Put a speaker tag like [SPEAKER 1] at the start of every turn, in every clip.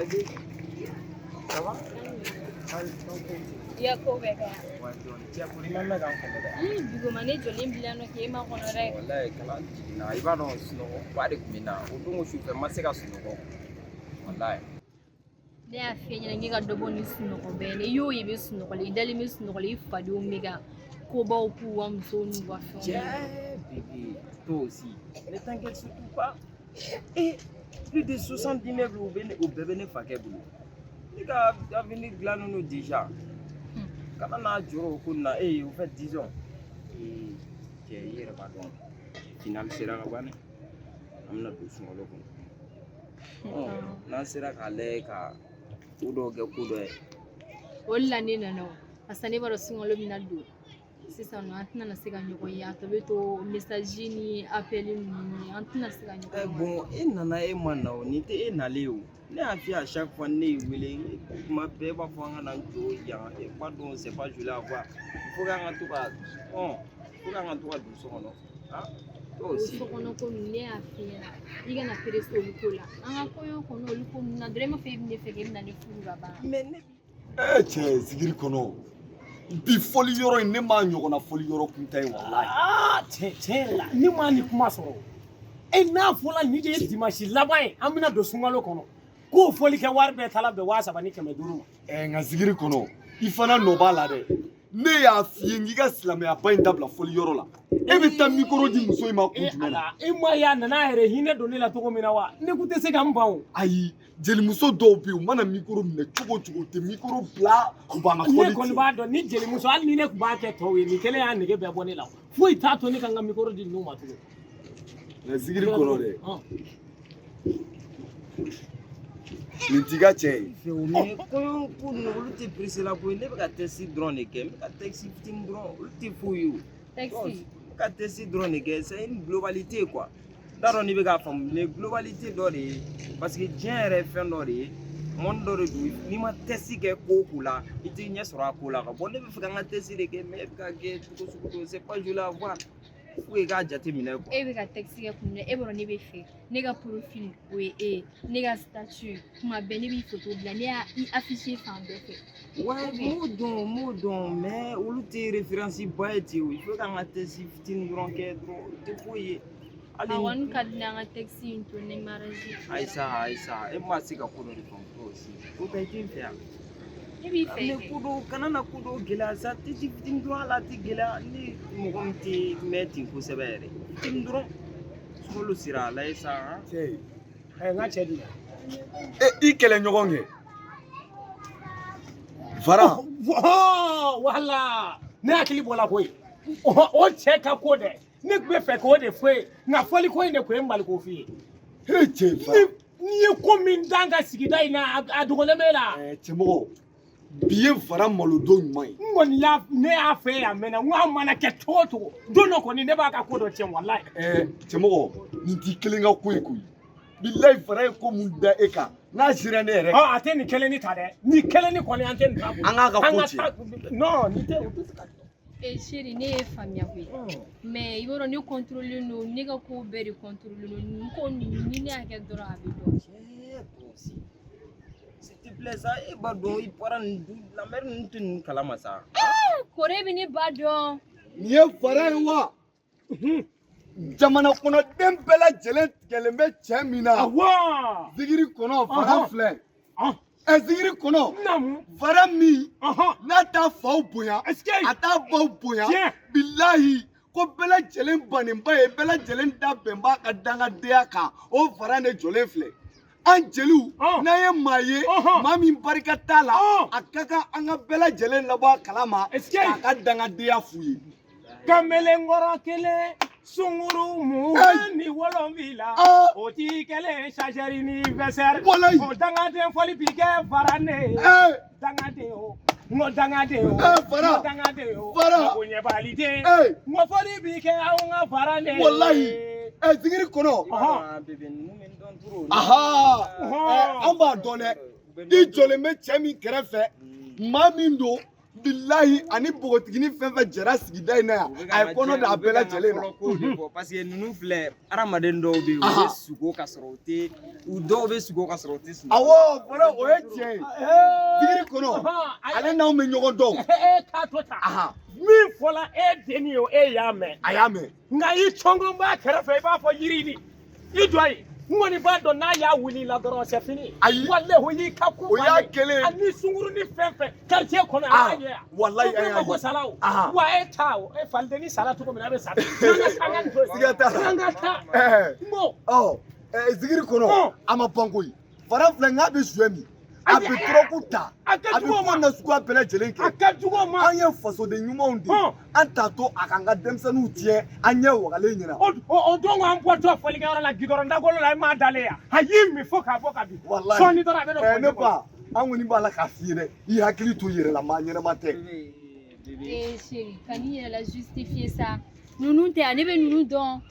[SPEAKER 1] Vas-y. Ça va?
[SPEAKER 2] I ka ko bɛɛ ka ɲi.
[SPEAKER 1] Ouais, dɔɔni. Cɛ, ko i ma mɛn k'an kɔnɔ dɛ.
[SPEAKER 2] Duguma ne jɔlen bila nɔ k'e ma kɔnɔ dɛ.
[SPEAKER 1] Walayi, kalan jiginna, i b'a dɔn, sunɔgɔba de tun bɛ n na o don. Ko sufɛ n ma se ka sunɔgɔ, walayi.
[SPEAKER 2] Ne y'a f'i ɲɛna k'i ka dɔ bɔ ni sunɔgɔ bɛɛ ye. I y'o ye, i bɛ sunɔgɔ la, i dalen bɛ sunɔgɔ la, i fadenw bɛ ka kobaw k'u ka musow n'u ka fɛnw.
[SPEAKER 1] Cɛ, bébé, toi aussi, ne t'inquiète surtout pas. Et plus de 70 immeubles, u bɛ ne, o bɛɛ bɛ ne fakɛ bolo. Ne ka avenir dilannen don déjà. Kana n'a jɔrɔ o ko nin na. Eh, au fait, disons, eh, cɛ, i yɛrɛ b'a dɔn, finale sera ka ban dɛ. An bɛna don sunkalo kɔnɔ. Ɔ, n'an sera k'a lajɛ ka ko dɔw kɛ ko dɔ ye.
[SPEAKER 2] O de la ne nana o, parce que ne b'a dɔn sunkalo bɛna don sisan nɔ, an tɛna se ka ɲɔgɔn ye, a tɔ bɛ to message ni appel ninnu ye, an tɛna se ka ɲɔgɔn
[SPEAKER 1] Eh,
[SPEAKER 2] ye.
[SPEAKER 1] bon, e nana, e ma na o, nin tɛ e nalen ye o. Ne y'a f'i ye, à chaque fois ne y'i wele, kuma bɛɛ e b'a fɔ an ka na jɔ yan. E b'a dɔn, c'est pas joli à voir. Il faut k'an ka to ka, ɔn, il faut k'an ka to ka don so kɔnɔ. Ah, toi
[SPEAKER 2] O
[SPEAKER 1] aussi.
[SPEAKER 2] sokɔnɔ ko ninnu, ne y'a f'i ɲɛna i kana presser olu ko la. An ka kɔɲɔ kɔnɔ, olu ko ninnu na dɔrɔn, e m'a fɔ e bɛ ne fɛ k'e bɛna ne furu ka ban.
[SPEAKER 1] Mais ne
[SPEAKER 3] E cɛ, zigiri kɔnɔ bi, fɔli yɔrɔ in, ne m'a ɲɔgɔnna fɔli yɔrɔ kunta ye, walayi.
[SPEAKER 4] Aa, tiɲɛ tiɲɛ yɛrɛ la, ne m'a ni kuma sɔrɔ. E n'a fɔla nin de ye dimanche laban ye, an bɛna don sunkalo kɔnɔ, k'o fɔli kɛ wari bɛɛ taara bɛn 3500 ma.
[SPEAKER 3] Ɛ, nka zigiri kɔnɔ, i fana nɔ b'a la dɛ. Ne y'a f'i ye k'i ka silamɛyaba in dabila fɔli yɔrɔ la. E bɛ taa micro di muso in ma kun
[SPEAKER 4] E
[SPEAKER 3] jumɛn na?
[SPEAKER 4] Ala, e ma ye a nana a yɛrɛ hinɛ don ne la cogo min na wa? Ne kun tɛ se ka n ban o.
[SPEAKER 3] Ayi, jelimuso dɔw bɛ yen, u mana micro minɛ cogo o cogo, u tɛ micro bila, u b'an ka
[SPEAKER 4] Ne
[SPEAKER 3] fɔli
[SPEAKER 4] kɔni
[SPEAKER 3] tiɲɛ.
[SPEAKER 4] b'a dɔn ni jelimuso, hali ni ne tun b'a kɛ tɔw ye, nin kelen y'a nege bɛɛ bɔ ne la, foyi t'a to ne ka n ka micro di ninnu ma tugun.
[SPEAKER 3] Nka zigiri kɔnɔ dɛ,
[SPEAKER 4] Ɔn.
[SPEAKER 3] nin t'i ka cɛ ye.
[SPEAKER 1] Fɛ o, mais kɔɲɔ ko ninnu, olu tɛ pressé la koyi. Ne bɛ ka test dɔrɔn de kɛ, n bɛ ka test fitinin dɔrɔn, olu tɛ foyi ye o.
[SPEAKER 2] Taxi.
[SPEAKER 1] N bɛ ka test dɔrɔn de kɛ, c'est une globalité quoi. N t'a dɔn n'i bɛ k'a faamu, nin ye globalité dɔ de ye, parce que diɲɛ yɛrɛ ye fɛn dɔ de ye, monde dɔ de don. N'i ma test kɛ ko o ko la, i t'i ɲɛ sɔrɔ a ko la ka bɔ. Ne bɛ fɛ ka n ka test de kɛ, mais e bɛ ka kɛ cogo sugu dɔ, c'est pas joli à voir. Faut que i k'a jateminɛ quoi.
[SPEAKER 2] E bɛ ka texte kɛ kun jumɛn? E b'a dɔn ne bɛ fɛ, ne ka profil o ye e ye, ne ka statut, kuma bɛɛ ne b'i photo bila, ne y'a i affiché fan bɛɛ fɛ.
[SPEAKER 1] Ouais, n m'o dɔn, n m'o dɔn, mais olu tɛ référence ba ye ten o. Il faut k'an ka test fitinin dɔrɔn kɛ dɔrɔn, o tɛ foyi ye. Hali
[SPEAKER 2] A kɔni ka di ne ye an ka texte in to ni mariage.
[SPEAKER 1] Ayisa, Ayisa, e ma se ka ko dɔ de faamu, toi aussi. Ko ta, i tɛ n fɛ yan.
[SPEAKER 2] Ne b'i fɛ
[SPEAKER 1] Ne
[SPEAKER 2] kɛ.
[SPEAKER 1] ko dɔw kana na ko dɔw gɛlɛya sa, test fitinin dɔrɔn, hali a tɛ gɛlɛya ni mɔgɔ min tɛ mɛn ten kosɛbɛ yɛrɛ. Fitinin dɔrɔn. Sunkalo sera, a lajɛ sa han.
[SPEAKER 3] Cɛ ye.
[SPEAKER 4] Ɛ, n ka cɛ di.
[SPEAKER 3] E, i kɛlɛ ɲɔgɔn kɛ Fara.
[SPEAKER 4] Ɔɔ, wala ne hakili bɔla koyi, o cɛ ka ko dɛ, ne tun bɛ fɛ k'o de fɔ ye, nka fɔli ko in de tun ye n bali k'o f'i ye.
[SPEAKER 3] He, cɛ, Fara.
[SPEAKER 4] Ni n'i ye ko min da an ka sigida in na, a dogolen bɛ e la.
[SPEAKER 3] Ɛ, cɛmɔgɔ, bi ye Fara malodon ɲuman ye.
[SPEAKER 4] N kɔni y'a, ne y'a fɛ yan mɛnna, n ko a mana kɛ cogo o cogo, don dɔ kɔni ne b'a ka ko dɔ tiɲɛ, walayi.
[SPEAKER 3] Ɛ, cɛmɔgɔ, nin t'i kelen ka ko ye koyi. Bilayi, Fara ye ko mun da e kan, n'a sera ne yɛrɛ
[SPEAKER 4] Ɔ, a tɛ nin kelen ni ta dɛ, nin kelen ni kɔni, an tɛ nin ta bolo.
[SPEAKER 3] An k'a ka ko
[SPEAKER 4] An ka
[SPEAKER 3] tiɲɛ.
[SPEAKER 4] Non, nin tɛ, o tɛ se ka.
[SPEAKER 2] E chéri, ne ye faamuya koyi, mais i b'a dɔn ne contrôler don, ne ka ko bɛɛ de contrôler don. Nin ko nin, ni ne y'a kɛ dɔrɔn, a bɛ dɔn.
[SPEAKER 1] Cɛ, toi aussi. S'il te plaît sa, e b'a dɔn i bɔra nin du, la mère ninnu tɛ ninnu kalama sa.
[SPEAKER 2] Kore bɛ ne ba dɔn.
[SPEAKER 3] Nin ye Fara ye wa? Jamana kɔnɔden bɛɛ lajɛlen tigɛlen bɛ cɛ min na.
[SPEAKER 4] Awɔ.
[SPEAKER 3] Zigiri kɔnɔ, Fara filɛ. Ɛ, zigiri kɔnɔ, Fara min n'a t'a faw bonya,
[SPEAKER 4] Est-ce que
[SPEAKER 3] a t'a baw bonya. Bilahi, ko bɛɛ lajɛlen bannenba ye, bɛɛ lajɛlen da bɛn b'a ka dangadenya kan, o Fara de jɔlen filɛ. An jeliw, n'an ye maa ye, maa min barika t'a la, a ka kan an ka bɛɛ lajɛlen labɔ a kalama
[SPEAKER 4] Est-ce que
[SPEAKER 3] k'a ka dangadenya f'u ye.
[SPEAKER 4] Kamalenkɔrɔ kelen, sunguru 27, o ti kelen, chargeur ni vêseur.
[SPEAKER 3] Walayi.
[SPEAKER 4] O dangaden fɔli bi kɛ Fara ne ye. Dangaden o, n ko dangaden o.
[SPEAKER 3] Fara.
[SPEAKER 4] N ko dangaden o.
[SPEAKER 3] Fara.
[SPEAKER 4] Ko ɲɛbaliden, n ko fɔli bi kɛ anw ka Fara ne ye.
[SPEAKER 3] Walayi. Ɛ, zigiri kɔnɔ.
[SPEAKER 1] I b'a dɔn, bébé ninnu bɛ n dɔn trop.
[SPEAKER 3] Aha, ɛ, an b'a dɔn dɛ, i jɔlen bɛ cɛ min kɛrɛfɛ, maa min don Bilahi ani npogotiginin fɛn fɛn jɛra sigida in na yan, a ye kɔnɔ da a bɛɛ lajɛlen na.
[SPEAKER 1] Kow de fɔ parce que ninnu filɛ, hadamaden dɔw bɛ yen, u bɛ sugo ka sɔrɔ u tɛ, u dɔw bɛ sugo ka sɔrɔ u tɛ sunɔgɔ.
[SPEAKER 3] Awɔ, fɔlɔ o ye tiɲɛ ye. Zigiri kɔnɔ, ale n'anw bɛ ɲɔgɔn dɔn.
[SPEAKER 4] E k'a to tan. Min fɔla e denni ye, e y'a mɛn.
[SPEAKER 3] A y'a mɛn.
[SPEAKER 4] Nka i cɔngɔn b'a kɛrɛfɛ, i b'a fɔ yiri ni i jɔ yen. N kɔni b'a dɔn n'a y'a wuli la dɔrɔn, c'est fini.
[SPEAKER 3] Ayi.
[SPEAKER 4] Walahi, y'i ka ko
[SPEAKER 3] O y'a
[SPEAKER 4] bannen.
[SPEAKER 3] kɛlen ye.
[SPEAKER 4] Ani sunkurunin fɛn fɛn quartier kɔnɔ, a y'a ye yan.
[SPEAKER 3] Walahi, an y'a ye.
[SPEAKER 4] Ko sala o.
[SPEAKER 3] Ahan.
[SPEAKER 4] Wa e ta o, e falidenni sala cogo min na, a bɛ sa. An ka taa, an ka nin to yen.
[SPEAKER 3] Siga t'a la.
[SPEAKER 4] An ka taa.
[SPEAKER 3] Ɛɛ.
[SPEAKER 4] N ko.
[SPEAKER 3] Ɔ, zigiri kɔnɔ, a ma ban koyi. Fara filɛ, n'a bɛ suɲɛ min, a bɛ dɔrɔgu ta,
[SPEAKER 4] A ka
[SPEAKER 3] a bɛ
[SPEAKER 4] jugu o
[SPEAKER 3] ko
[SPEAKER 4] ma.
[SPEAKER 3] nasuguya bɛɛ lajɛlen
[SPEAKER 4] A
[SPEAKER 3] kɛ.
[SPEAKER 4] ka jugu o ma.
[SPEAKER 3] An ye fasoden ɲumanw de ye. An t'a to a k'an ka denmisɛnninw tiɲɛ an ɲɛ wagalen ɲɛna.
[SPEAKER 4] O don an bɔtɔ fɔlikɛyɔrɔ la, gidɔrɔn dagolo la, i m'a dalen yan. A y'i min fo k'a bɔ ka bin.
[SPEAKER 3] Walahi.
[SPEAKER 4] Sɔɔni dɔrɔn a bɛ don
[SPEAKER 3] Ne
[SPEAKER 4] fɔlikɛ kɔnɔ.
[SPEAKER 3] ba, an kɔni b'a la k'a f'i ye dɛ, i hakili to i yɛrɛ la, maa ɲɛnama tɛ.
[SPEAKER 2] Eh chérie, ka n'i yɛrɛ la justifier sa. Ninnu tɛ yan, ne bɛ ninnu dɔn.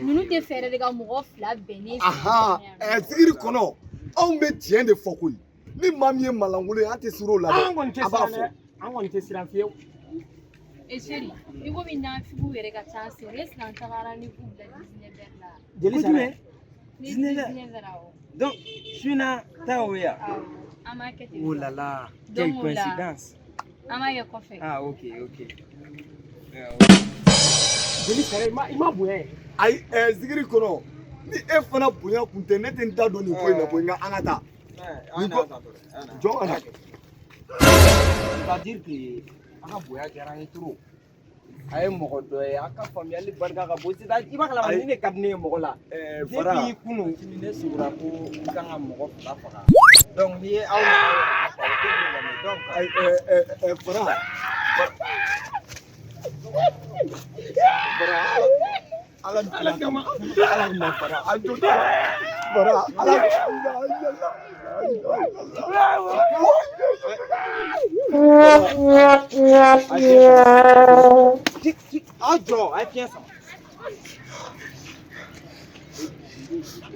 [SPEAKER 2] Ninnu tɛ fɛɛrɛ de ka mɔgɔ fila bɛnnen.
[SPEAKER 3] Ahan, zigiri kɔnɔ, anw bɛ tiɲɛ de fɔ koyi. Ni maa min ye malankolon ye, an tɛ siran o la dɛ.
[SPEAKER 4] An kɔni tɛ
[SPEAKER 3] A b'a
[SPEAKER 4] siran
[SPEAKER 3] fɔ.
[SPEAKER 4] dɛ. An kɔni tɛ siran fiyewu.
[SPEAKER 2] Eh chérie, i komi nafigiw yɛrɛ ka ca an sen, est ce que an tagara rendez-vous bila 19 heures la?
[SPEAKER 4] Jeli sara.
[SPEAKER 2] Ni
[SPEAKER 1] 19 heures.
[SPEAKER 2] 19 heures, awɔ.
[SPEAKER 1] Donc su in na taa o ye yan.
[SPEAKER 2] Awɔ, an b'a kɛ ten.
[SPEAKER 1] Oh là là, quelle
[SPEAKER 2] Donc o la,
[SPEAKER 1] coïncidence.
[SPEAKER 2] an b'a kɛ kɔfɛ.
[SPEAKER 1] Ah ok ok.
[SPEAKER 4] Jeli sara, i ma bonya ye.
[SPEAKER 3] Ayi, zigiri kɔnɔ, ni e fana bonya kun tɛ, ne tɛ n da don nin ko in na koyi, nka an ka taa. Jɔn ka na.
[SPEAKER 1] C'est-à-dire que a ka bonya diyara n ye trop. A ye mɔgɔ dɔ ye, a ka faamuyali barika ka bon. C'est-à-dire i b'a kalama nin de ka di ne ye mɔgɔ la.
[SPEAKER 3] Fara.
[SPEAKER 1] Depuis kunun ne sugora ko i kan ka mɔgɔ fila faga. Donc n'i ye aw n'aw yɛrɛ fa, o tɛ problème ye. Donc
[SPEAKER 3] Ayi, Fara. Fara, Ala
[SPEAKER 4] Ala kama.
[SPEAKER 3] Ala kama Fara, an jo t'a la. Fara, Ala.
[SPEAKER 1] Aw jɔ, a ye fiɲɛ sama.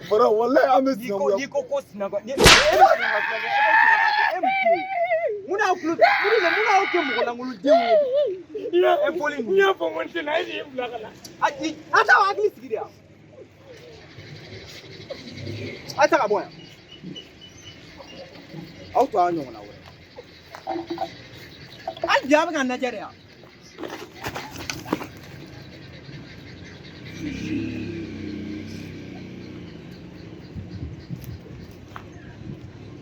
[SPEAKER 3] Fara, walahi an bɛ
[SPEAKER 1] N'i ko
[SPEAKER 3] sinankunya.
[SPEAKER 1] n'i ko ko sinankunya, ni e bɛ sinankunya tulonkɛ, e bɛ sinankunya e mun den ye? Mun n'aw tulo mun de mun n'aw kɛ mɔgɔ lankolon denw ye? E bɔli
[SPEAKER 4] N y'a fɔ n ko n tɛ na, e de ye n bila ka na.
[SPEAKER 1] A i a t'aw hakili sigi de yan. A ta ka bɔ yan. Aw to aw ɲɔgɔnna wɛrɛ. Hali bi a bɛ ka n lajɛ de yan.